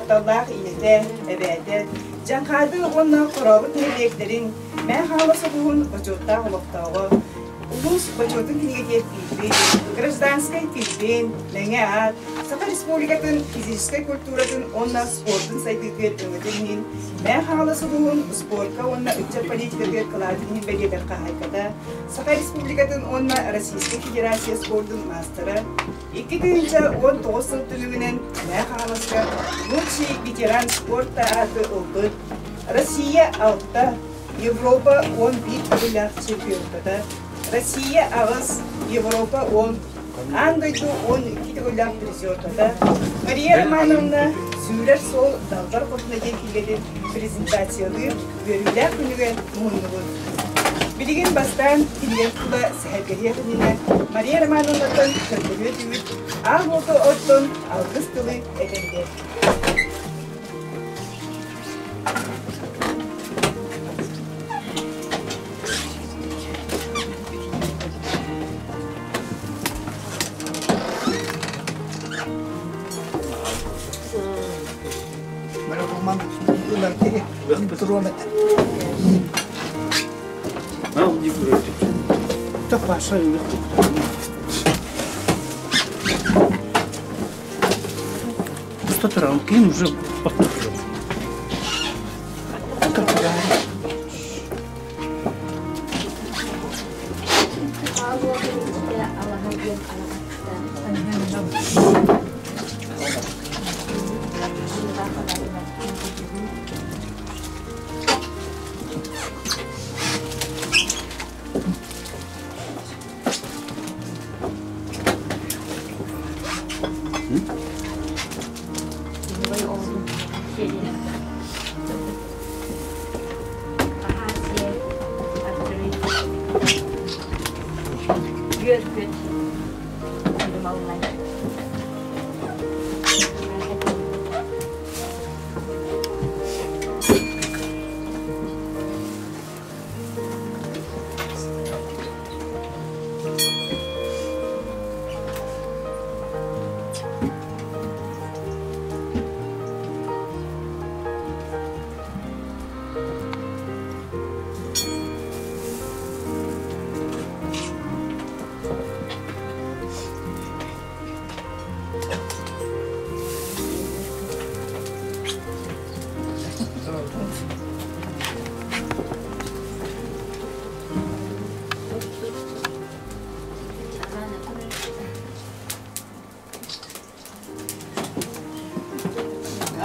тапталлаах ийэтэ, эбээтэ, Дьаҥхаады уонна Хорообут нэһилиэктэрин Мэҥэ Хаҥалас улууһун бочуоттаах олохтооҕо, улуус бочуотун кинигэтигэр киирбит, гражданскай килбиэн, Мэҥэ аат, Саха Республикатын физическэй культуратын уонна спордун сайдыытыгар өҥөтүн иһин Мэҥэ Хаҥалас улууһун спорка уонна ыччат политикатыгар кылаатын иһин бэлиэтэр хаһаайката, Саха Республикатын уонна Российскай Федерация спордун маастара, 2019 сыл түмүгүнэн Мэҥэ Хаҥаласка «Лучший ветеран спорта» ааты ылбыт Россия алта, Европа 11 төгүллээх чемпионката, Россия аҕыс, Европа 10, аан дойду 12 төгүллээх призерката Мария Романовна сүүрэр суол Далбар Хотуна диэн кинигэтин презентациялыыр үөрүүлээх күнүгэр муһуннубут. Билигин бастаан кинигэ тула сэһэргэһиэх иннинэ Мария Романовнаттан көрдөһүө түмүк аал уоту оттон алгыс тылы этэригэр. Уста туран ким уже Үөргүт маллай.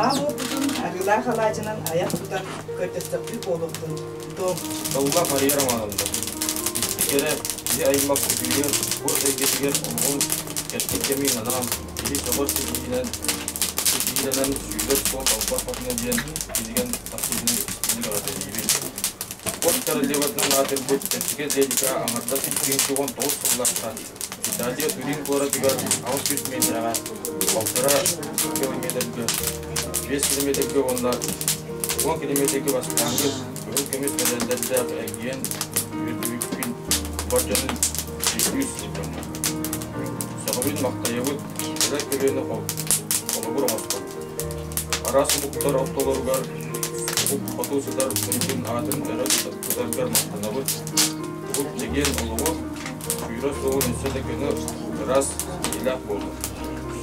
Аал уоппутун арыылаах алаадьынан айах тутан көрдөстөхпүт буолуохтун. Дом. Талла Мария Романовна, икки кэрэ киһи аймах үтүгэр, спорт эйгэтигэр олоҕун кэрчик кэмин анаан, киһи сөҕөр ситиһиинэн ситиһиилэнэн сүүрэр суол албас хотуна диэн кинигэн тахсыытын истиҥник эҕэрдэлиибин. Спорт королеватынан аатырбыт чэпчэки атлетика аҥардас 2019 сыллаахтан Италия Турин куоратыгар 800 миэтэрэҕэ, полтора километрга, 5 километрга уонна 10 километрга бастааҥҥы кыһыл көмүс мэдээллэрдээх эргийэн үөрдүбүккүн бар дьонун сүүс дьоҥҥо. Сөҕөбүн махтайабыт, кэлэр көлүөнэ холобур оҥостобут. Араас омуктар ортолоругар уһук хоту сытар дойдун аатын өрө тутаргар махтанабыт. Уһук чэгиэн олоҕу, сүүрэр суолун өссө да көнө, ыраас, ситиһиилээх буоллун.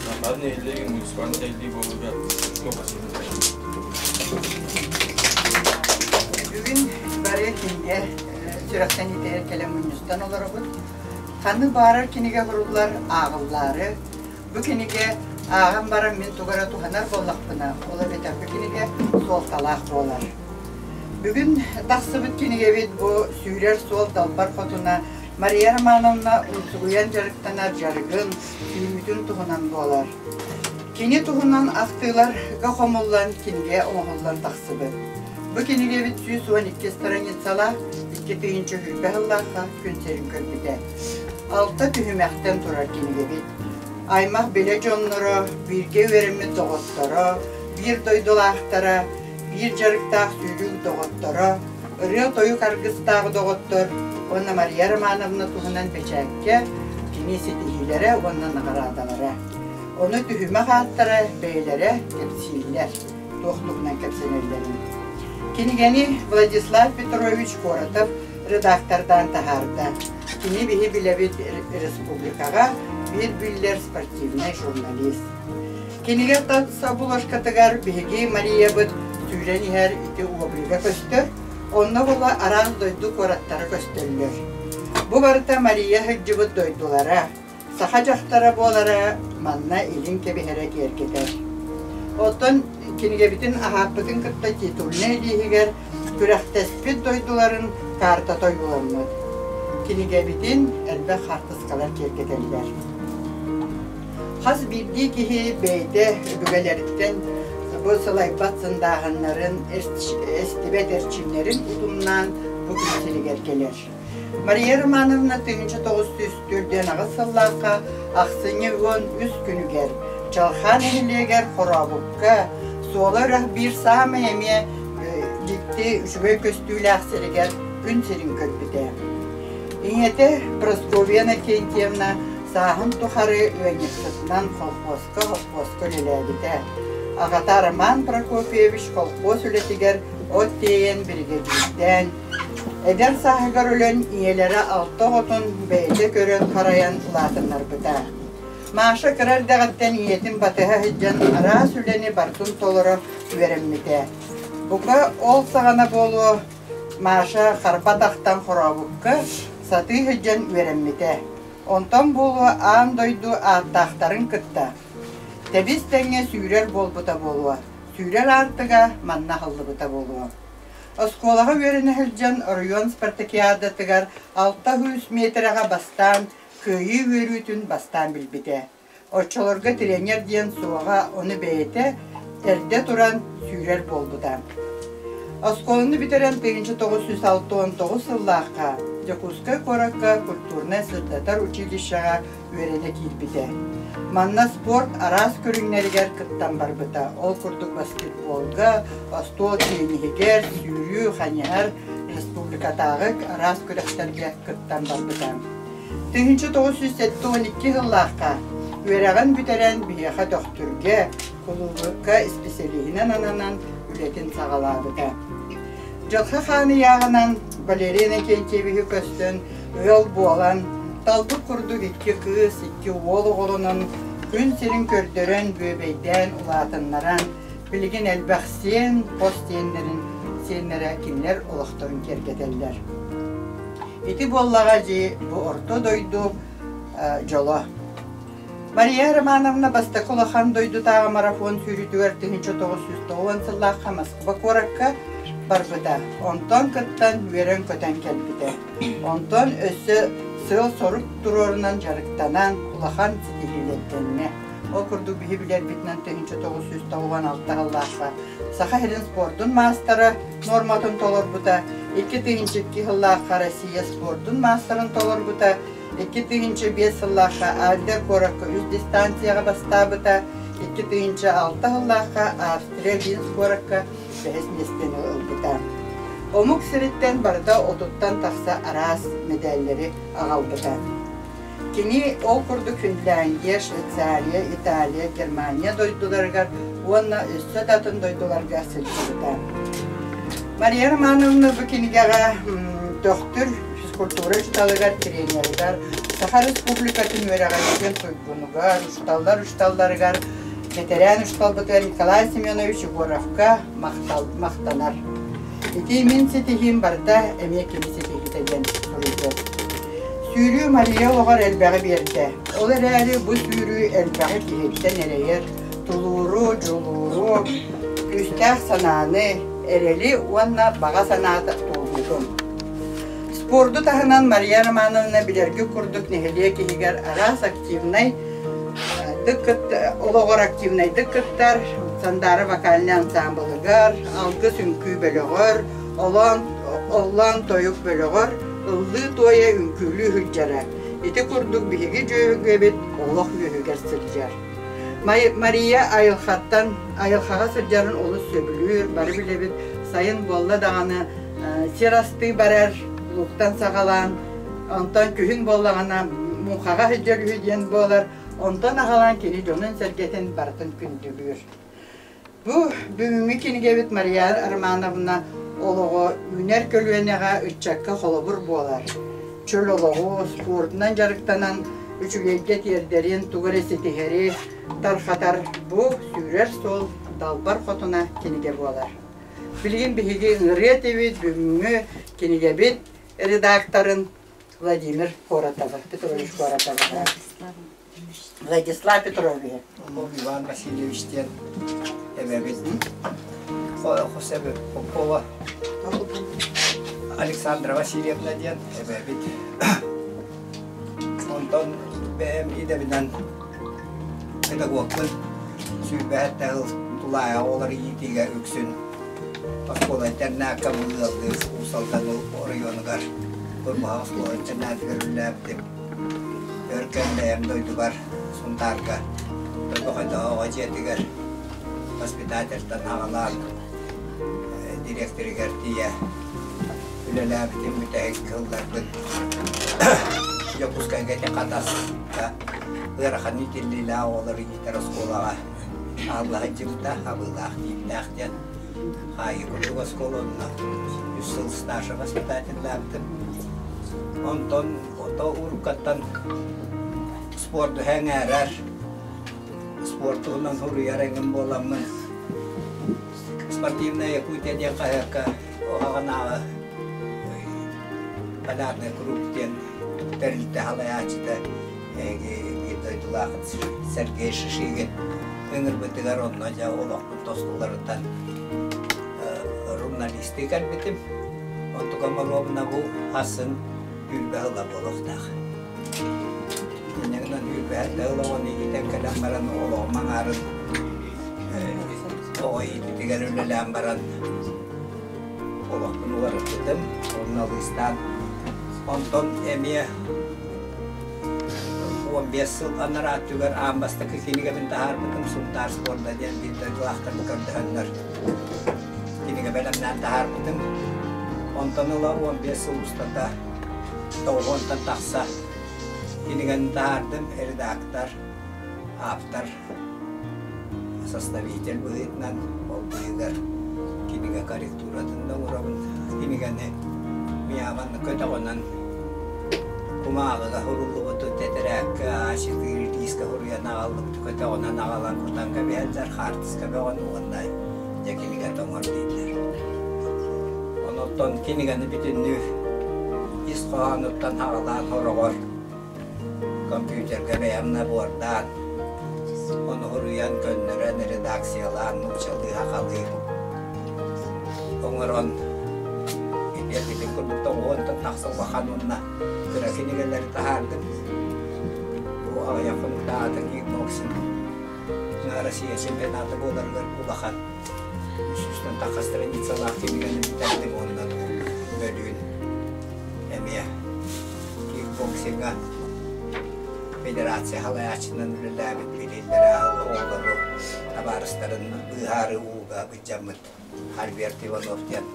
Сахаар нэһилиэгин муниципальнай тэриллии буолууга Бүгүн бары кинигэ сүрэхтэниитигэр кэлэн мунньустан олоробут. Ханнык баарар кинигэ суруллар ааҕыллаары Бу кинигэ ааҕан баран мин тугу эрэ туһанар буоллахпына, ол эбэтэр бу кинигэ суолталаах буолар. Бүгүн тахсыбыт кинигэбит бу Сүүрэр суол далбар хотуна Мария Романовна умсугуйан дьарыктанар дьарыгын, сүүрүүтүн туһунан буолар. Кини туһунан ахтыыларга хомуллан кинигэ оҥоһуллан тахсыбыт. Бу кинигэбит 112 страницалаах, 2020 сыллаахха күн сирин көрбүтэ. Алта түһүмэхтэн турар кинигэбит. Аймах-билэ дьонноро, бииргэ үөрэммит доҕотторо, биир дойдулаахтара, биир дьарыктаах сүүрүүк доҕотторо, ырыа-тойук аргыстаах доҕоттор уонна Мария Романовна туһунан бэчээккэ кини ситиһиилэрэ уонна наҕараадалара. Ону түһүмэх ааттара бэйэлэрэ кэпсииллэр, туох туһунан кэпсэнэллэрин. Кинигэни Владислав Петрович Коротов редактордаан таһаарда. Кини биһи билэбит республикаҕа биир биллэр спортивнай журналист. Кинигэ тас обложкатыгар биһиги Мариябыт сүүрэн иһэр ити облига көстөр, онно була араас дойду куораттара көстөллөр. Бу барыта Мария сылдьыбыт дойдулара, саха дьахтара буолара манна илин кэбиһэрэ киэргэтэр. Оттон кинигэбитин аһааппытын кытта титульнай илииһигэр күрэхтэспит дойдуларын картата ойууламмыт. Кинигэбитин элбэх хаартыскалар киэргэтэллэр. Хас биирдии киһи бэйэтэ өбүгэлэриттэн бу сылайбат сындааһыннарын, эстибэт эрчимнэрин утумнаан бу күн сиригэр кэлэр. Мария Романовна 1948 сыллаахха ахсынньы 13 күнүгэр Чалхаан нэһилиэгэр Хорообукка Суола үрэх биир саамай эмиэ дьикти үчүгэй көстүүлээх сиригэр күн сирин көрбүтэ. Ийэтэ Прасковья Иннокентьевна сааһын тухары ыанньыксытынан колхуоска холкуоска үлэлээбитэ. Аҕата Роман Прокопьевич колхуос үлэтигэр от тиэйэн биригэдьиирдээн, эдэр сааһыгар өлөн ийэлэрэ алта оҕотун бэйэтэ көрөн-харайан улаатыннарбыта. Маша кыра эрдэҕиттэн ийэтин батыһа сылдьан араас үлэни барытын толоро үөрэммитэ. Бука ол саҕана буолуо Маша харба тахтан хорообукка сатыы сылдьан үөрэммитэ. Онтон буолуо аан дойду ааттаахтарын кытта тэбис тэҥҥэ сүүрэр буолбута буолуо, сүүрэр аартыга манна аһыллыбыта буолуо. Оскуолаҕа үөрэнэ сылдьан оройуон спартакиадатыгар 600 миэтэрэҕэ бастаан кыайыы үөрүүтүн бастаан билбитэ. Оччолорго тренер диэн суоҕа, ону бэйэтэ эрдэ туран сүүрэр буолбута. Оскуоланы бүтэрэн 1969 сыллаахха Дьокуускай куоракка культурнай-сырдатар училищеҕа үөрэнэ киирбитэ. Манна спорт араас көрүҥнэригэр кыттан барбыта. Ол курдук баскетболга, остуол тенниһигэр, сүүрүү, хайыһар, республикатааҕы араас күрэхтэргэ кыттан барбыта. 1972 сыллаахха үөрэҕин бүтэрэн биһиэхэ Төхтүргэ кулуубукка исписэлииһинэн ананан үлэтин саҕалаабыта. Дьылҕа хаан ыйааҕынан Валерий Иннокентьевиһы көстөн ыал буолан, талбыт курдук икки кыыс, икки уол оҕолонон, күн сирин көрдөрөн, бүөбэйдээн, улаатыннаран, билигин элбэх сиэн, хос сиэннэрин сиэннэрэ кинилэр олохторун киэргэтэллэр. Ити буоллаҕа дии бу орто дойду дьоло. Мария Романовна бастакы улахан дойдутааҕы марафон сүүрүүтүгэр 1990 сыллаахха Москва куоракка барбыта. Онтон кыттан үөрэн-көтөн кэлбитэ. Онтон өссө сыал-сорук туруорунан дьарыктанан улахан ситиһиилэрдэннэ. Ол курдук биһи билэрбитинэн 1996 сыллаахха Саха сирин спордун маастара нуорматын толорбута, 2002 сыллаахха Россия спордун маастарын толорбута, 2005 сыллаахха Адлер куоракка үс дистанцияҕа бастаабыта, 2006 сыллаахха Австрия Винс куоракка бэһис миэстэни ылбыта. Омук сириттэн барыта отуттан тахса араас мэдээллэри аҕалбыта. Кини ол курдук Финляндия, Швейцария, Италия, Германия дойдуларыгар уонна өссө да атын дойдуларга сылдьыбыта. Мария Романовна бу кинигэҕэ Төхтүр физкультура учууталыгар, тренеригэр, Саха Республикатын үөрэҕириитин туйгунугар, учууталлар учууталларыгар, бэтэрээн учууталбытыгар Николай Семенович Егоровка махтанар. Ити мин ситиһиим барыта эмиэ кини ситиһиитэ диэн суруйбут. Сүүрүү Мария олоҕор элбэҕи биэрдэ. Ол эрээри бу сүүрүү элбэҕи киһиттэн эрэйэр, тулууру, дьулууру, күүстээх санааны, эрэли уонна баҕа санаата туолбутун. Спорду таһынан Мария Романовна билэрги курдук нэһилиэк иһигэр араас активнай олоҕор активнайдык кыттар, Сандаара вокальнай ансаамбылыгар, Алгыс үҥкүү бөлөҕөр, Олоон, Оллоон тойук бөлөҕөр ыллыы-туойа үҥкүүлүү сылдьара. Ити курдук биһиги дьүөгэбит олох үөһүгэр сылдьар. Мария айылҕаттан айылҕаҕа сылдьарын олус сөбүлүүр, бары билэбит, сайын буолла даҕаны сир астыы барар, лууктан саҕалаан, онтон күһүн буоллаҕына муҥхаҕа сылдьар үһү диэн буолар. Онтон аҕалаан кини дьонун-сэргэтин барытын күндүлүүр. Бу бүгүҥҥү кинигэбит Мария Романовна олоҕо үүнэр көлүөнэҕэ ыччакка холобур буолар. Чөл олоҕу спордунан дьарыктанан үчүгэйгэ тиэрдэрин, тугу эрэ ситиһэри тархатар бу сүүрэр суол далбар хотуна кинигэ буолар. Билигин биһиги ыҥырыа этибит бүгүҥҥү кинигэбит редакторын Владимир Коротова, Петрович Коротова. Владислав Петрович. Иван Васильевич диэн эбэбит хос эбэбит Попова Александра Васильевна диэн эбэбит. Онтон бэйэм идэбинэн педагогпун сүүрбэһэттэ сыл тулаайах оҕолор иитиигэ үксүн оскуола-интернакка бу ыаллыы Уус Алдан оройуонугар Курбуһах оскуола-интернатыгар үлэлээбитим. Өр кэм бэйэм дойдубар Сунтаарга Тойбохойдооҕу оҕо дьиэтигэр воспитательтан аҕалаан дириэктэригэр тиийэ үлэлээбитим бүтэһик сылларбын Дьокуускайга ити Хатаска ыарахан иитиллиилээх оҕолору иитэр оскуолаҕа аалла сылдьыбыта, абыылаах тииптээх диэн хаайыы курдук оскуола онно үс сыл старший воспитателлээбитим. Онтон ото уруккаттан спорду эҥээрэр, спорт туһунан суруйар эҥин буоламмын «Спортивная Якутия» диэн хаһыакка уһаҕанааҕы полярный круг диэн тэрилтэ салайааччыта эһиги биир дойдулаахыт Сергей Шишигин ыҥырбытыгар онно дьэ олохпут тостуларыттан журналистыы кэлбитим. Онтукам оруобуна бу асын үүрбэ ыла буолуохтаах. Инньэ гынан үүрбэһэ ыла оҕону иитэн кэлэн баран олоҕум аҥаарын оҕо иититигэр үлэлээн баран олохпун уларыппытым, суруналыыстаан. Онтон эмиэ 15 сыл анараа өттүгэр аан бастакы кинигэбин таһаарбытым Сунтаар спорда диэн биир дойдулаахтарым көрдөһөннөр кинигэ бэлэмнээн таһаарбытым. Онтон ыла 15 сыл устата тоҕуонтан тахса кинигэни таһаардым редактор, автор, составитель быһыытынан ол быыһыгар кинигэ корректуратын да оҥоробун. Кинигэни миэхэ көтөҕөнөн кумааҕыга суруллубуту тэтэрээккэ А4 лиискэ суруйан аҕаллыбыт көтөҕөнөн аҕалан кутан кэбиһэллэр хаартыска бөҕөнү уонна дьэ кинигэ тоҥор дииллэр. Онуттан кинигэни бүтүннүү ис хоһоонуттан аҕалаан сороҕор компьютерга бэйэм набордаан, ону суруйан, көннөрөн, редакциялаан, нууччалыы, сахалыы оҥорон итиэргитин курдук тоҕуһуонтан тахса улахан уонна кыра кинигэлэри таһаардым. Бу аҕыйах хонуктааҕыта кикбоксинг Россия чемпионата буоларыгар улахан үс сүүстэн тахса страницалаах кинигэни бүтэрдим уонна бөлүүн эмиэ кикбоксиҥҥа федерация салайааччынан үлэлээбит билииллэрэ оҕолору табаарыстарын быыһаары ууга былдьаммыт Альберт Иванов диэн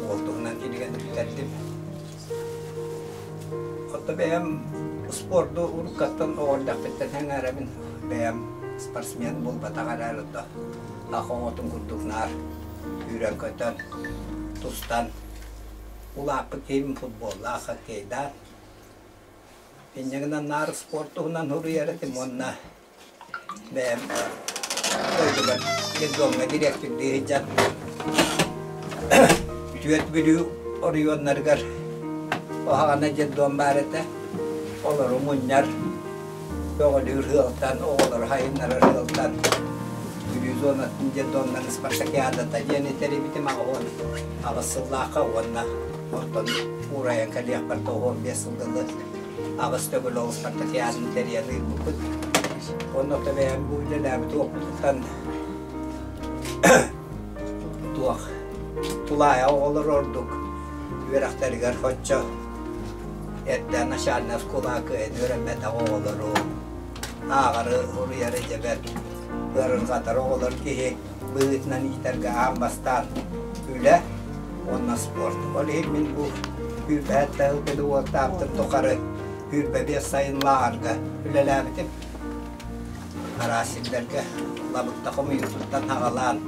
уол туһунан кинигэни бүтэрдим. Оттон бэйэм спорду уруккаттан оҕо эрдэхпиттэн сэҥээрэбин. Бэйэм спортсмен буолбатах эрээри да ах оҕотун курдук наар үүрэн-көтөн, тустан улааппыт киһим футболлаах, хоккейдаах. Инньэ гынан наар спорт туһунан суруйар этим уонна бэйэм дойдубар детдомҥа дириэктирдии сылдьан Түөрт Бүлүү оройуоннарыгар оһаҕана детдом баар этэ. Олору мунньар, көҕүлүүр сыалтан, оҕолору сайыннарар сыалтан Бүлүү зонатын детдомнарын спартакиадата диэн тэрийбитим 88 сыллаахха уонна онтон уурайан кэлиэхпэр 95 сылга дылы аҕыс төгүл ол спартакиаданы тэрийэн ыыппыппыт. Онно бэйэм бу үлэлээбит уоппутуттан туох тулаайах оҕолор ордук үөрэхтэригэр соччо эрдэ начальнай оскуолаҕа кыайан үөрэммэтэх оҕолору ааҕары, суруйары дьэ бэрт ыарырҕатар оҕолор киһи быһыытынан иитэргэ аан бастаан үлэ уонна спорт. Ол иһин мин бу күүрбэһэт да ылбыт уолтаахтым тухары 25 сайын лааҕырга үлэлээбитим. Араас сирдэргэ лабыкта хомуйуутуттан аҕалаан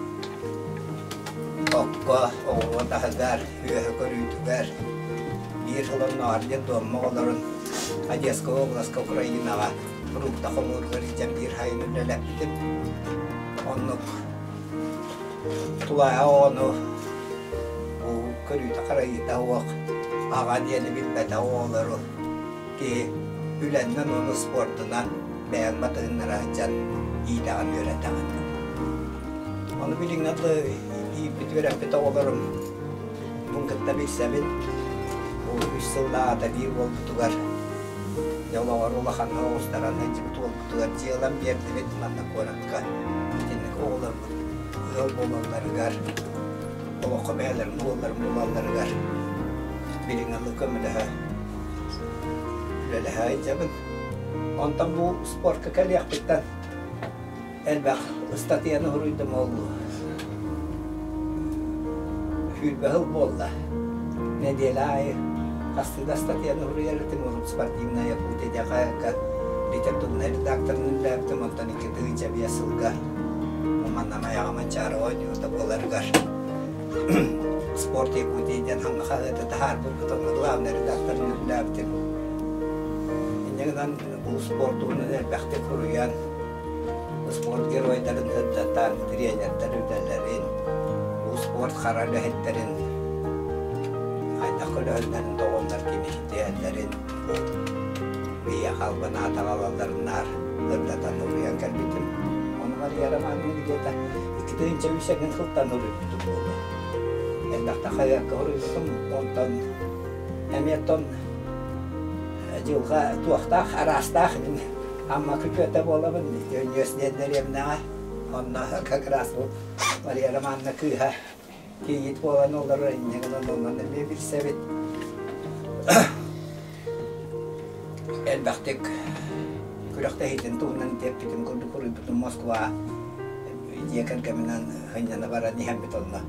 окко, оҕуруот аһыгар, үөһэ көрүүтүгэр биир сыл оннооҕор детдомҥа оҕолорун Одесскай областка Украинаҕа фрукта хомууругар илдьэн биир сайын үлэлэппитим. Оннук тулаайах оҕону бу көрүүтэ-харайыыта суох аҕа диэни билбэтэх оҕолору киһи үлэннэн уонна спордунан бэйэҥ батыһыннара сылдьан иитэҕин үөрэтэҕин. Ону билиҥҥэ дылы ииппит үөрэппит оҕолорум бун кытта билсэбин. Бу үс сыллааҕыта биир уолбутугар дьэ олоҕор улаханна оҕустаран сылдьыбыт уолбутугар дьыалам биэрдибит манна куоракка итинник оҕолорбут ыал буолалларыгар олоххо бэйэлэрин уолларын булалларыгар билиҥҥи көмөлөһө үлэлэһэ сылдьабын. Онтон бу спортка кэлиэхпиттэн элбэх ыстатыйаны суруйдум ол сүүрбэ сыл буолла. Нэдиэлэ аайы хастыы да ыстатыйаны суруйар этим урут «Спортивная Якутия» диэн хаһыакка литературнай редакторынан үлэлээбитим онтон 2005 сылга манна Майаҕа Манчаары оонньуута буоларыгар «Спорт Якутии» диэн хаҥа хаһыаты таһаарбыппыт онно главный редакторынан үлэлээбитим. Инньэ гынан бу спорт туһунан элбэхтик суруйан спорт геройдарын сырдатан, тренердэр үлэлэрин, бу спорт хара үлэһиттэрин хайдах көлөһүннэрин тоҕоннор кимиһитиһэллэрин бу биһиэхэ албан аат аҕалалларынаар сырдатан уруйан кэлбитим. Ону Мария Романовна где-то 2003 эҥин сылтан уруйбутум буолуо. Элбэхтэ хаһыакка уруйбутум, онтон эмиэ оттон дьылҕа туохтаах, араастаах мин Амма күтүөтэ буолабын, Өнньүөс диэн дэриэбинэҕэ. Онно как раз бу Мария Романовна кыыһа кийиит буолан олорор, инньэ гынан онон эмиэ билсэбит. Элбэхтик күрэхтэһиитин туһунан тиэппитим курдук уруйбутум Москва дьиэ кэргэминэн сынньана баран иһэммит онно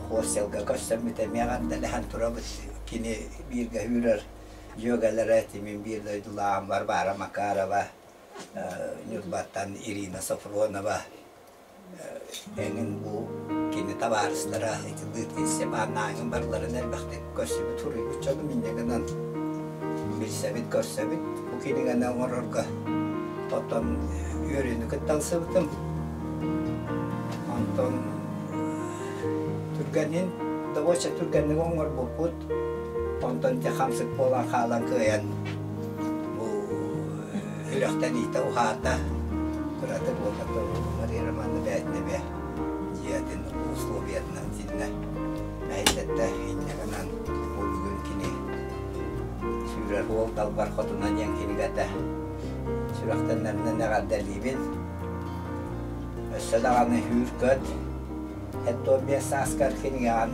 хостелга көрсөммүт эмиэ эҕэрдэлэһэн турабыт. Кини бииргэ үүрэр дьүөгэлэрэ Тимин биир дойдулааҕым Варвара Макарова, Ньурбаттан Ирина Софронова, эҥин бу кини табаарыстара ити Лыткин Степан Наайын барыларын элбэхтик көрсүбүт суруйбут дьонум инньэ гынан билсэбит көрсөбүт бу кинигэни оҥорорго оттон үөрүүнү кытта ылсыбытым онтон түргэнин добуоча түргэнник оҥорбуппут Онтон дьэ хамсык буолан хаалан кыайан бу үрэхтэниитэ уһаата. Кырата буолбата Мария Романовна бээтинэбэ дьиэтин условиятынан синнэ мэһэйдэттэ инньэ гынан бу бүгүн кини сүүрэр уол далбар хотуна диэн кинигэтэ сүрэхтэннэринэн эҕэрдэлиибин. Өссө даҕаны үүр-көт 75 сааскар кинигэҕин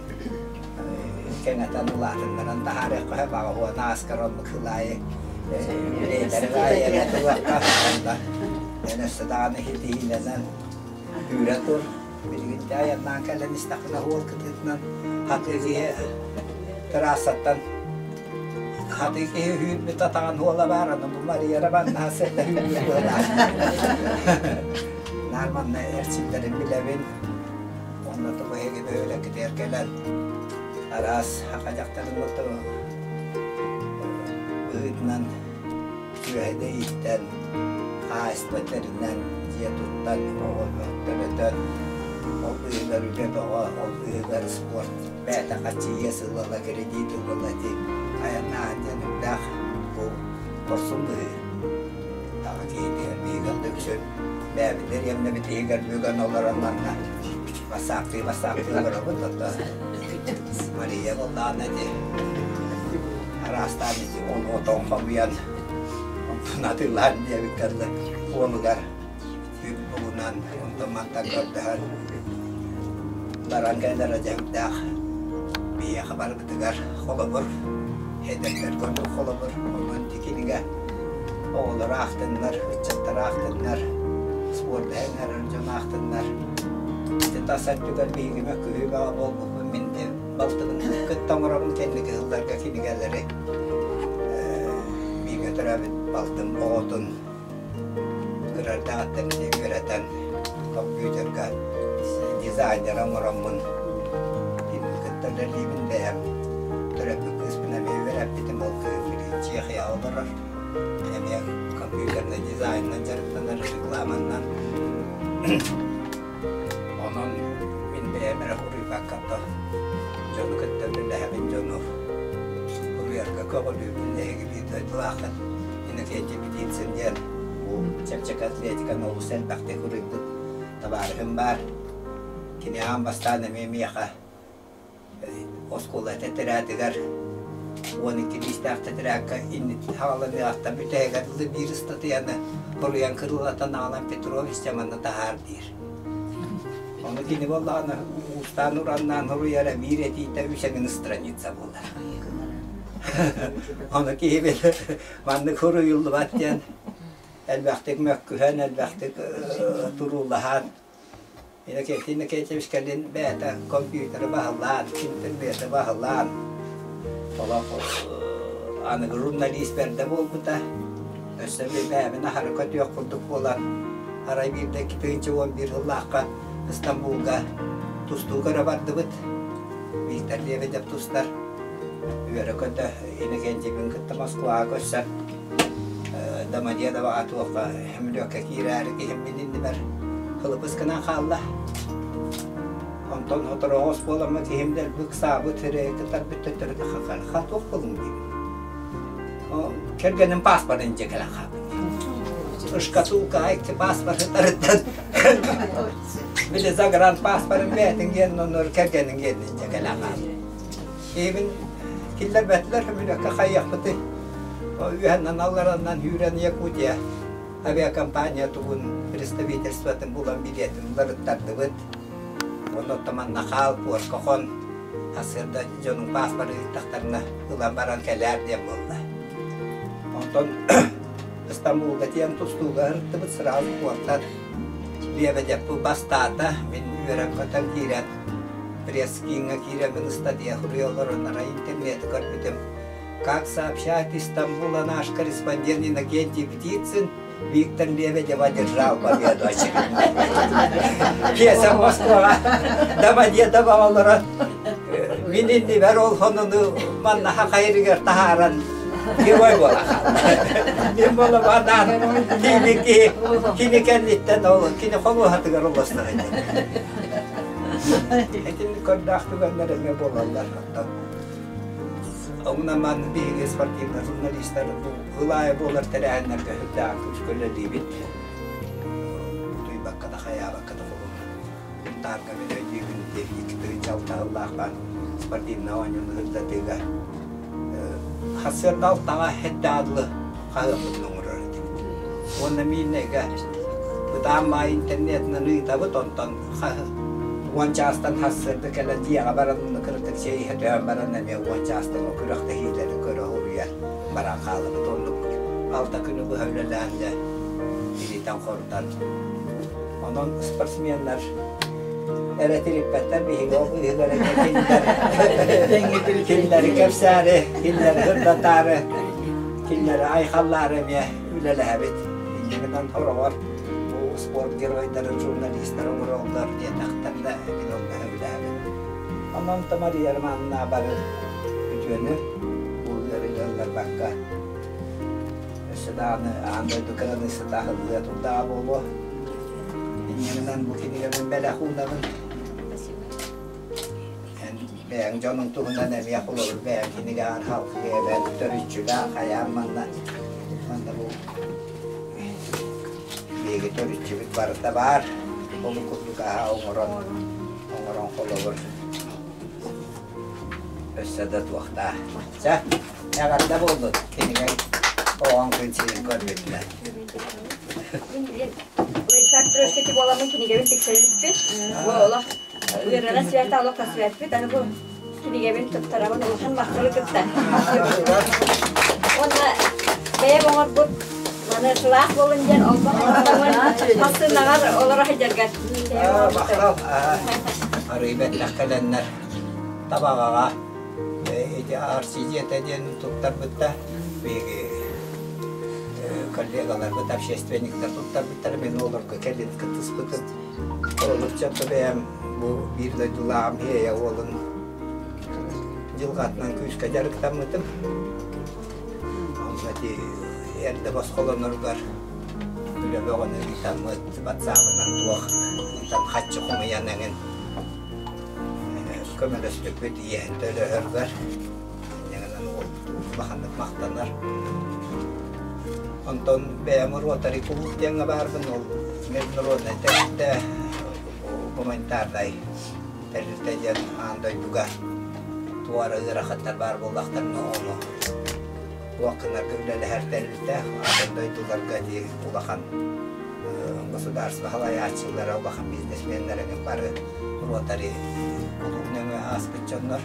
кэҥэтэн улаатыннаран таһаарыахха сөп аҕа ааскар оннук сыл аайы үлэлэри аайы туруохха онно эн өссө даҕаны ситиһиилэнэн үүрэ тур билигин дьэ айаннаан кэлэн истэххинэ уол кытыытынан хатыы киһи тыраассаттан хатыы киһи үүрбүт атаҕын уола баар аны бу Мария Романовна сырда үүрбүт быһыылаах наар манна эрчиллэрин билэбин Онно тугу эһиги бөһүөлэккитигэр кэлэн араас саха дьахтарын быһыытынан сүөһүнү ииттэн, хаһаайыстыба тэринэн, дьиэ туттан, оҕо төрөтөн, ол быыһыгар үлэ бөҕө, ол быыһыгар спорт бэйэтэ хаччыйыа сыллала, кредит ылла ити айаннааһын диэн үрдээх бу хорсун быһыы. Таҕа киһитигэр биһиги да үксүн бэйэбит дэриэбинэбит иһигэр бүгэн олорон манна бассаактыы-бассаактыы олоробут оттон Мария буоллаҕына ити араастаан ити ону отон хомуйан онтун атыылаан диэбиккэ дылы уолугар үп булунан онтон мантан көрдөһөн баран кэлэрэ дьэһүктээх биһиэхэ барыбытыгар холобур эдэрдэргэ ордук холобур онон ити кинигэ Оҕолор аахтыннар, ыччаттар аахтыннар, спорду эҥэрэр дьон аахтыннар. Ити тас өттүгэр биһиги мөккүһүү бөҕө буолбуппун мин балтыбын кытта оҥоробун кэнники сылларга кинигэлэри бииргэ. төрөөбүт балтым оҕотун кыра эрдэҕиттэн үөрэтэн компьютерга дизайнер оҥороммун кинини кытта үлэлиибин бэйэм төрөппүт кыыспын эмиэ үөрэппитим ол кыыһым билигин Чехияҕа олорор эмиэ компьютернай дизайнынан дьарыктанар рекламаннан Онон мин бэйэм эрэ уруйбакка да дьону кытта үлэлэһэбин, дьону уруйарга көҕүлүүбүн. Эһиги биир дойдулааххыт Иннокентий Птицын диэн бу чэпчэки атлетиканы олус элбэхтик уруйбут табаарыһым баар. Кини аан бастаан эмиэ миэхэ Оскуола тэтэрээтигэр 12 лиистээх тэтэрээккэ инниттэн хааланыаҕыттан бүтэһигэр дылы биир ыстатыйаны хоруйан кырыылатан аҕалан Петрович дьэ манна таһаар диир. Ону кини буоллаҕына уустаан-ураннаан хоруйара биир этиитэ үс эҥин страница буолар. Ону киһи маннык хоруйуллубат диэн элбэхтик мөккүһэн, элбэхтик туруулаһан Иннокентий Иннокентьевич кэлин бэйэтэ компьютеры баһылаан, интернети баһылаан, олох аныгы журналист бэрдэ буолбута. Өссө бэйэбин аһары көтүөх курдук буолан, арай биирдэ 2011 сыллаахха Стамбулга тустуу көрө бардыбыт. Виктор Лебедев тустар. Үөрэ-көтө Иннокентийбин кытта Москваҕа көрсөн Домодедово туохха сөмөлүөккэ киирээри киһим мин иннибэр хылыпыс гынан хаалла. Онтон сотору буоламмыт киһим дэлби ыксаабыт, кытарбыт төттөрү хатуох буолуҥ диибин. Кэргэним пааспарын дьэ кэлэн хаалбыт. Шкатулка икки пааспарыттарыттан били загранпааспарын бэйэтин гиэнин оннугар кэргэнин гиэнин дьэ кэлэн хаалбыт. Киһибин киллэрбэтилэр, сөмөлүөккэ хайыахпытый? Үөһэннэн аллараннан үүрэн Якутия авиакомпания тугун представительствотын булан билиэтин уларыттардыбыт. Онно манна хаал, пуорка хон, сарсыарда дьонуҥ пааспар ыыттахтарына ылан баран кэлээр диэн буолла. Онтон Стамбулга тиийэн тустууга ырыттыбыт, сразу пуортан Лебедев бастаата, мин үөрэн-көтөн киирэн Пресс-кииҥҥэ киирэммин ыстатыйа суруйа олорон арай интернети көрбүтүм. Как сообщает из Стамбула наш корреспондент Иннокентий Птицын, Виктор Лебедев одержал победу очередную. Пьеса Москваҕа Домодедово олорон мин иннибэр ол сонуну манна хахайрыгар таһааран герой буола Мин буола кини кини кэнниттэн ол кини холуоһатыгар олостор Итинник көрдөөх түгэннэр эмиэ буолаллар. Оттон Оҥунан биһиги спортивнай журналистар бу ылаайа буолар тэрээһиннэргэ сүрдээх күүскэ үлэлиибит. Утуйбакка да хайаабакка да холобур Сунтаарга мин өйдүүбүн 2 тыһыынча сыллаахха спортивнай оонньууну сырдатыыга сарсыарда алтаҕа сэттэ адлы хаһыаппытын оҥорор этибит. Уонна Миирнэйгэ бытаан маай интернетинэн ыытабыт, онтон 10 чаастан сарсыарда кэлэн дьиэҕэ баран уонна кыратык чэй иһэ түһэн баран эмиэ 10 чаастан ол күрэхтэһиилэри көрө уруйа баран хаалабыт. Оннук алта күнү быһа үлэлээн дьэ тиритэн-хорутан. Онон спортсменнар эрэ тириппэттэр биһиги ол быыһыгар эмиэ кинилэр кинилэри кэпсээри, кинилэри сырдатаары, кинилэри айхаллаары эмиэ үлэлэһэбит. Инньэ гынан сороҕор бу спорт геройдарын журналистар оҥороллор диэтэхтэринэ мин онно сөбүлэһэбин. Онон Мария Романовна бары үтүөнү бу ыарыыга ылларбакка өссө даҕаны аан дойду кыраныыссата аһыллыа турдаҕа буолуо. Инньэ гынан бу кинигэбин бэлэх уунабын. Эн бэйэҥ дьонуҥ туһунан эмиэ холобур бэйэҥ кинигэҕэр халкыга эбэн төрүччүлээх хайаан манна манна бу биһиги төрүччүбүт барыта баар. Ол курдук аһа оҥорон оҥорон холобур өссө да туохтаа. Чэ, эҕэрдэ буоллун кинигэҥ оҕоҥ күн сирин көрбүтүнэн. Владислав Петрович буоламмын кинигэбин тиксэрбиппит. Бу олох ыарана свята олох тасвяппит. Аны бу кинигэбин туттарабын улахан махталы кытта. Уонна бэйэм оҥорбут маны сылаас буолун диэн олбох массыынаҕар олоро сылдьаргар. Махтал. Арыы бэттэх кэлэннэр табаҕаҕа ити арсидията диэн туттарбытта биһиги. Коллегаларбыт, общественниктар туттарбыттара, мин олорго кэлин кыттыспытым. Олорчотто бэйэм бу биир дойдулааҕым Хиэйэ уолун дьылҕатынан күүскэ дьарыктаммытым. Онно ити эрдэ босхолоноругар үлэ бөҕөнү ыытаммыт, ватсабынан туох ыытан хаччы хомуйан эҥин көмөлөспүппүт иэһин төлөһөргөр. Инньэ уол улаханнык махтанар. Онтон бэйэм Ротари кулууп диэҥҥэ баарбын, ол международнай тэрилтэ, гуманитарнай тэрилтэ диэн аан дойдуга туора ыарахаттар баар буоллахтарына ону туох гынарга үлэлэһэр тэрилтэ, атын дойдуларга ити улахан государство салайааччылара, улахан бизнесменнэр эҥин бары Ротари кулууп нөҥүө ааспыт дьоннор.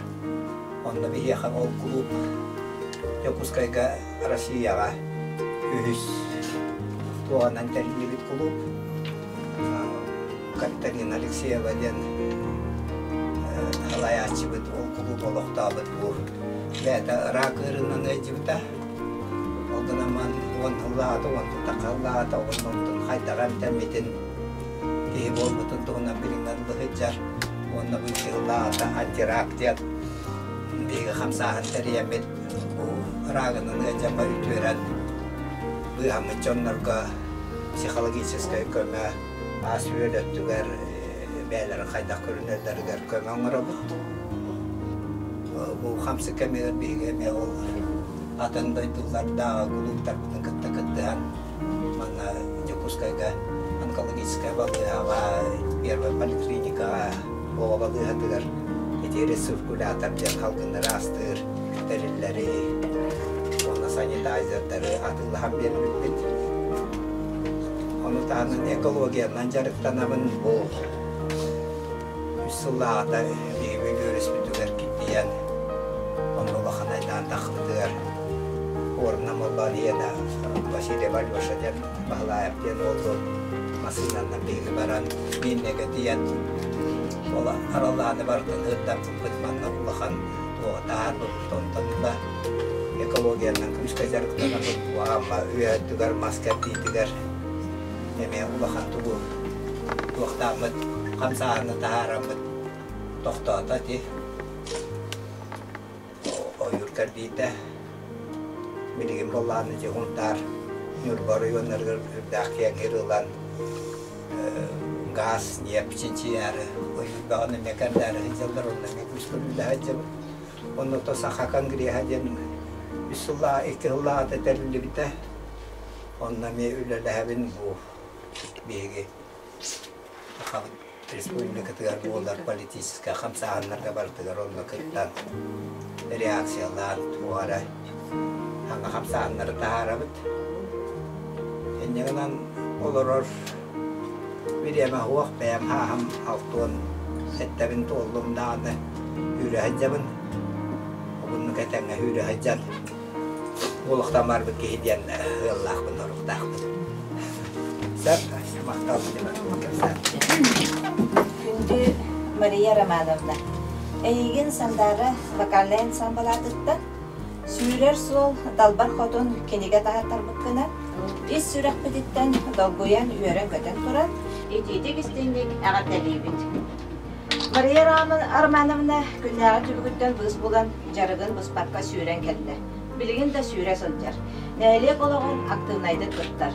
Онно биһиэхэ ол кулууп Дьокуускайга Россияҕа үһүс туоҕанан тэриллибит кулууп. Катарина Алексеева диэн салайааччыбыт ол кулууп олохтообут бу бэйэтэ ыраак ыарыынан ыалдьыбыта. Ол гынан уон сыллааҕыта, уон тахха сыллааҕыта онтон хайдах эмтэммитин киһи буолбутун туһунан билиҥҥэ дылы сылдьар уонна бу икки сыллааҕыта антирак диэн биһиги хамсааһын тэрийэммит бу рагынан ыалдьаммар үтүөрэн быыһаммыт дьоннорго психологическай көмө ас-үөл өттүгэр бэйэлэрин хайдах көрүнэллэригэр көмө оҥоробут. Бу хамсык кэмигэр биһиги эмиэ ол атын дойдулардааҕы кулууптарбытын кытта кыттыһан Манна Дьокуускайга онкологическай балыыһаҕа, первая поликлиникаҕа, оҕо балыыһатыгар ити рециркулятор диэн салгыннары астыыр тэриллэри уонна санитайзердары атыылаһан биэрбиппит. Ону таһынан экологиянан дьарыктанабын. Бу үс сыллааҕыта биһиги үөрүспүтүгэр киртийэн, онно улахан айдаан таххыбытыгар Уорна Моллониена Василий Алеша диэн Баһылаев диэн уолу массыынанан биһиги баран Миирнэгэ тиийэн ол араллааны барытын ыырдаппыппыт манна улахан туоҕа таһаарбыппыт онтон ыла экологиянан күүскэ дьарыктанабыт Амма үөһэ мас кэрдиитигэр эмиэ улахан тугу туохтааммыт хамсааһыны таһаараммыт тохтоото ити ойуур кэрдиитэ билигин буоллаҕына дьэ Сунтаар Ньурба оройуоннарыгар үрдээх киэҥ ылан гаас, ньиэп чинчийээри ойуурдаҕын эмиэ кэрдээри сылдьаллар онно эмиэ күүскэ үлэлэһэ сылдьабыт. Онно Саха конгреһа диэн үс сыллааҕы икки сыллааҕыта тэриллибитэ. Онно эмиэ үлэлэһэбин бу биһиги Сахабыт Республикатыгар буолар политическай хамсааһыннарга барытыгар онно кыттан реакциялаан туох эрэ саҥа хамсааһыннары таһаарабыт. Инньэ гынан олорор бириэмэ суох, бэйэм хааһым алтуон эттэбин туоллум даҕаны үүрэ сылдьабын. Угуннук этэҥҥэ үүрэ сылдьан Олохтон барбыт киһи диэн ыаллаахпын, оруктаахпын. Сөп, махтал. Күндү Мария Романовна, эйигин Сандаара вокальнай ансамблаатыттан Сүүрэр суол Далбар Хотун кинигэ таһааттарбыккынан ис сүрэхпититтэн долгуйан үөрэн-көтөн туран итиитик истиҥник эҕэрдэлиибит. Мария Романовна күннээҕи түбүгүттэн быыс булан дьарыгын быспакка сүүрэн кэллэ. Билигин да сүүрэ сылдьар. Нэһилиэк олоҕун актыыбынайдык кыттар.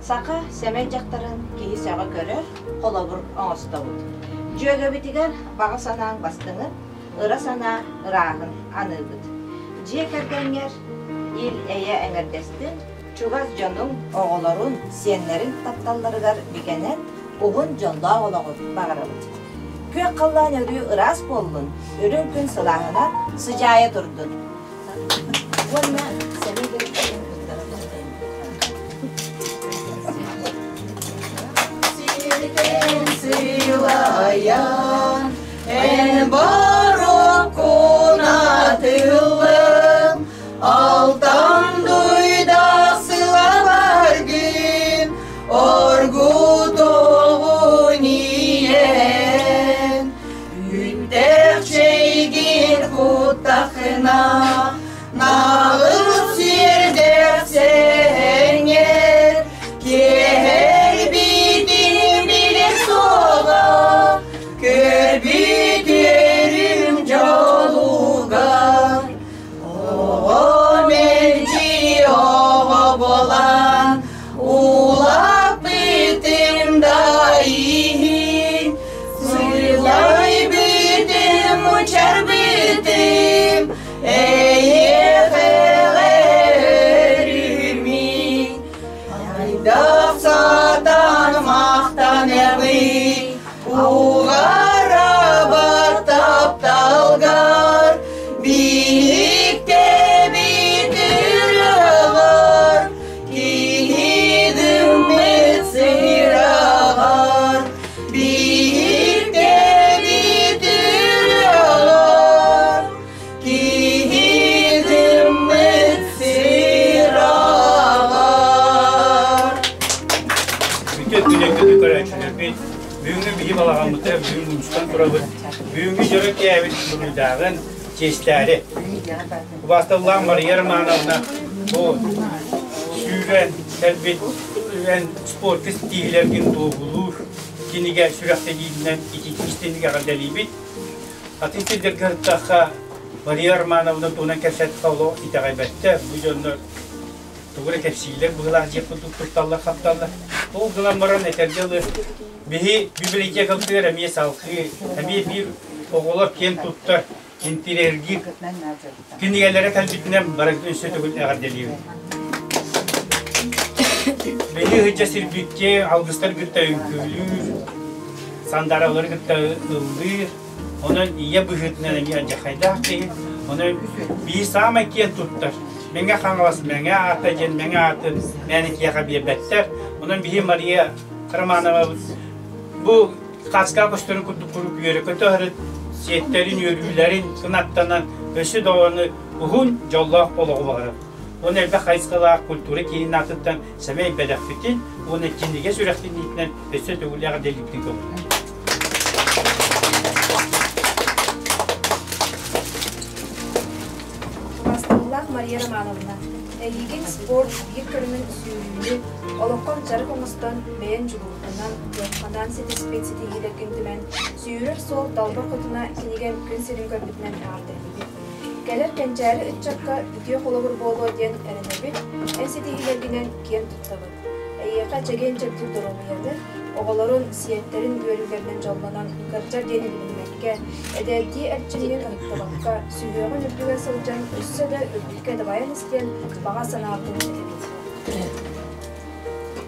Саха сэмэй дьахтарын киһи сөҕө көрөр, холобур оҥостобут. Дьүөгэбитигэр баҕа санааҥ бастыҥын, ыра санаа ырааһын аныыбыт. Дьиэ кэргэҥҥэр ил-эйэ эҥэрдэстин, чугас дьонуҥ, оҕолорун, сиэннэрин тапталларыгар бигэнэн, уһун дьоллоох олоҕу баҕарабыт. Күөх халлаан өрүү ыраас буоллун, үрүҥ күн сылааһынан сыдьаайа турдун. Уонна сэмэй бэлэхтэрин Сиртэн сыйлайан, эн бароккун атыллым, алтан дуйда сылабаргын, оргутоҕун иэн, Үүттээх чэйгин куттахына, наҕыл сиэрдээх сэһэҥҥэр, Биһи балаҕаммытыгар бүгүн мунньустан турабыт. Бүгүҥҥү дьоро кээбит буруйдааҕын чиэстээри. Убаасталлаах Мария Романовна бу сүүрэн кэлбит эн спортка ситиһиилэргин туоһулуур кинигэ сүрэхтэниитинэн ититии истиҥник эҕэрдэлиибит. Атын сирдэргэ сырыттахха Мария Романовна туһунан кэпсэттэххэ олох итэҕэйбэттэр. Бу дьоннор тугу эрэ кэпсииллэр быһыылаах дьиэ курдук тутталлар-хапталлар. Ол гынан баран этэргэ дылы биһи библиотекабытыгар эмиэ салҕыы, эмиэ биир оҕолор киэн туттар, интириэһиргиир кинигэлэрэ кэлбитинэн барытын өссө төгүл эҕэрдэлиибин. Биһи ыһычча сирбиккэ алгыстар кытта үҥкүүлүүр, сандааралары кытта ыллыыр, Онон ийэ быһыытынан эмиэ алдьархайдаах киһи. Онон биир саамай киэн туттар Мэҥэ Хаҥалас Мэҥэ аата диэн Мэҥэ аатын мээнэ киһиэхэ биэрбэттэр. Онон биһи Мария Романовабыт бу хаска көстөрүн курдук куруук үөрэ-көтө сырыт, сиэттэрин, үөрүүлэрин кынаттанан өссө даҕаны уһун дьоллоох олоҕу баҕарабыт. Уонна элбэх хайысхалаах культура киинин аатыттан сэмэй бэлэхпитин уонна кинигэ сүрэхтэниитинэн өссө төгүл эҕэрдэлиибитин көҥүллүүр. Убаастабыллаах Мария Романовна, эйигин спорт биир көрүҥүн сүүрүүнү олоххор дьарык оҥостон, бэйэн дьулуургунан, кыаххынан ситиспит ситиһиилэргин түмэн, сүүрэр суол далбар хотуна кинигэн күн сирин көрбүтүнэн эҕэрдэлиибит. Кэлэр кэнчээри ыччакка үтүө холобур буолуо диэн эрэнэбит, эн ситиһиилэргинэн киэн туттабыт. Эйиэхэ чэгиэн-чэбдик доруобуйаны, оҕолорун, сиэттэрин үөрүүлэринэн дьоллонон, кырдьар диэни билиммэккэ, эдэрдии эрчимҥин ыһыктыбакка, сүһүөҕүн үрдүгэр сылдьан өссө да үрдүккэ дабайан истиэн баҕа санаабытын этэбит.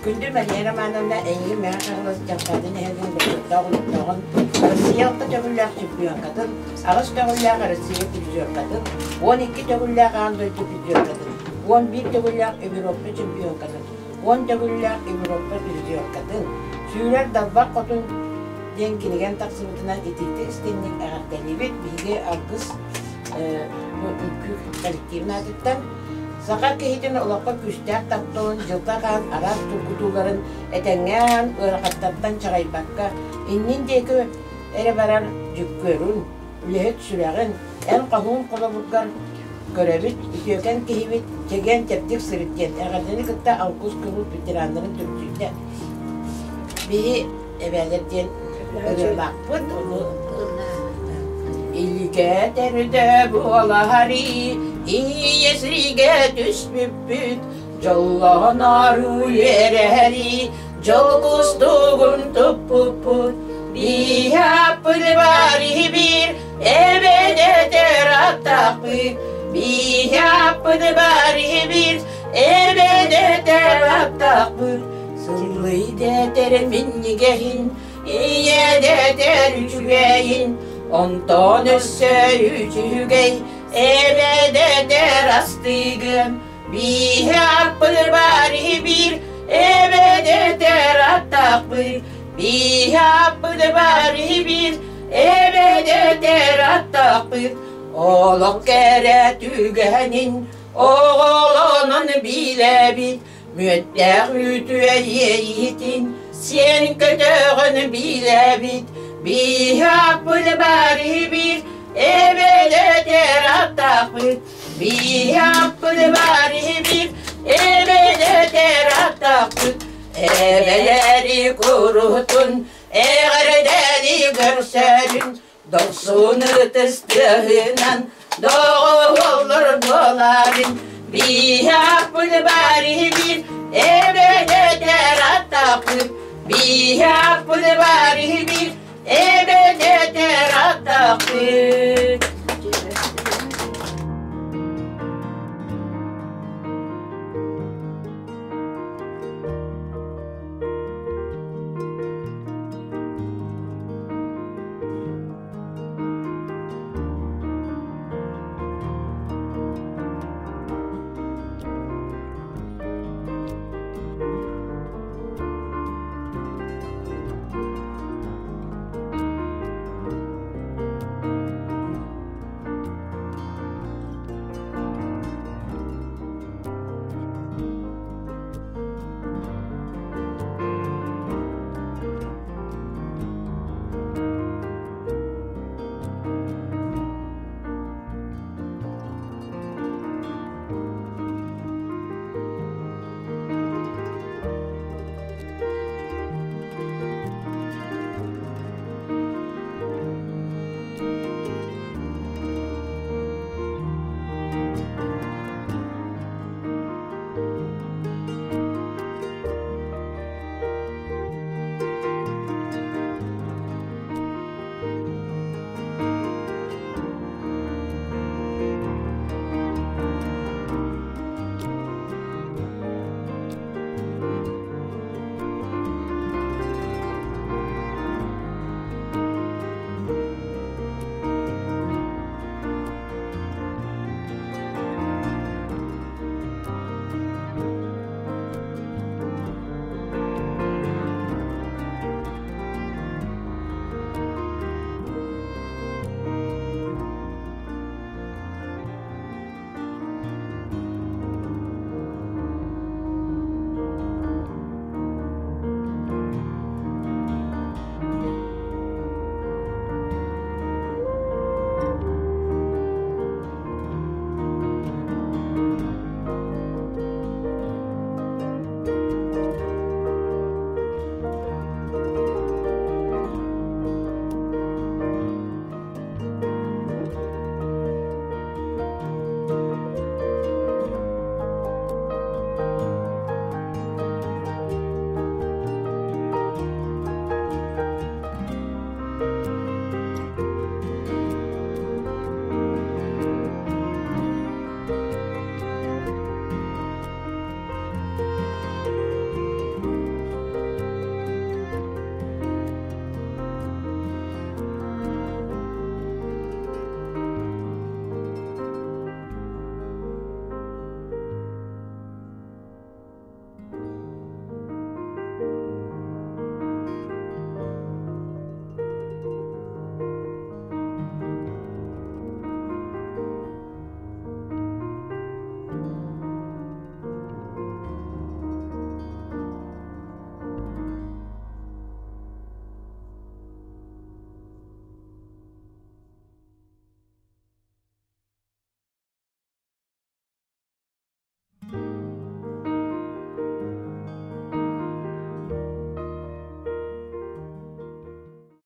Күндү Мария Романовна, эйигин Мэҥэ Хаҥалас Дьаҥхаатын нэһилиэгин бочуоттаах олохтооҕун, Россия алта төгүллээх чемпионкатын, аҕыс төгүллээх Россия призеркатын, 12 төгүллээх аан дойду призеркатын, 11 төгүллээх Европа чемпионкатын, 10 төгүллээх Европа призеркатын, Сүүрэр далбар хотун диэн кинигэн тахсыбытынан итиитик истиҥник эҕэрдэлиибит. Биһиги Алгыс бу үҥкүү коллективын аатыттан саха киһитин олоххо күүстээх тапталын, дьылҕа хаан араас тургутууларын этэҥҥэ ааһан ыарахаттартан чаҕыйбакка иннин диэки эрэ барар дьүккүөрүн, үлэһит сүрэҕин, эн хоһуун холобургар көрөбүт, үтүөкэн киһибит, чэгиэн-чэбдик сырыт диэн эҕэрдэни кытта Алгыс кулууп ветераннарын түмсүүтэ. Биһи эбээлэр диэн ырыалаахпыт, ону Илгэ төрдө буолари, ийэ сиригэ түспүппүт, дьоллонору үөрэри, дьол кустугун туппуппут, биһаппыт бари биир, эбэдэтэр аттахпыт, биһаппыт бари биир, эбэдэтэр аттахпыт, сыллый дэтэр минньигэһин, ийэ дэтэр үчүгэйин, онтон өссө үчүгэй, эбэдэтэр астыгын, Бииһи аппыт бари биир, эбэдэтэр аттахпыт. Бииһи аппыт бари биир, эбэдэтэр аттахпыт. Олох кэрэ түгэнин оҕолонон билэбит, мүөттээх үтүө иэйиитин сиэн көтөҕөн билэбит. Бииһи аппыт бари биир, эбэдэтэр аттахпыт. Биһаппыт барибит, эбэлэтэр атахпыт, эбэлэри курутун, эҕэрдэри көрсөрүн, дохсун ытыс тыаһынан доҕуһуллар буоларын. Биһаппыт барибит, эбэлэтэр атахпыт, биһаппыт барибит, эбэлэтэр атахпыт.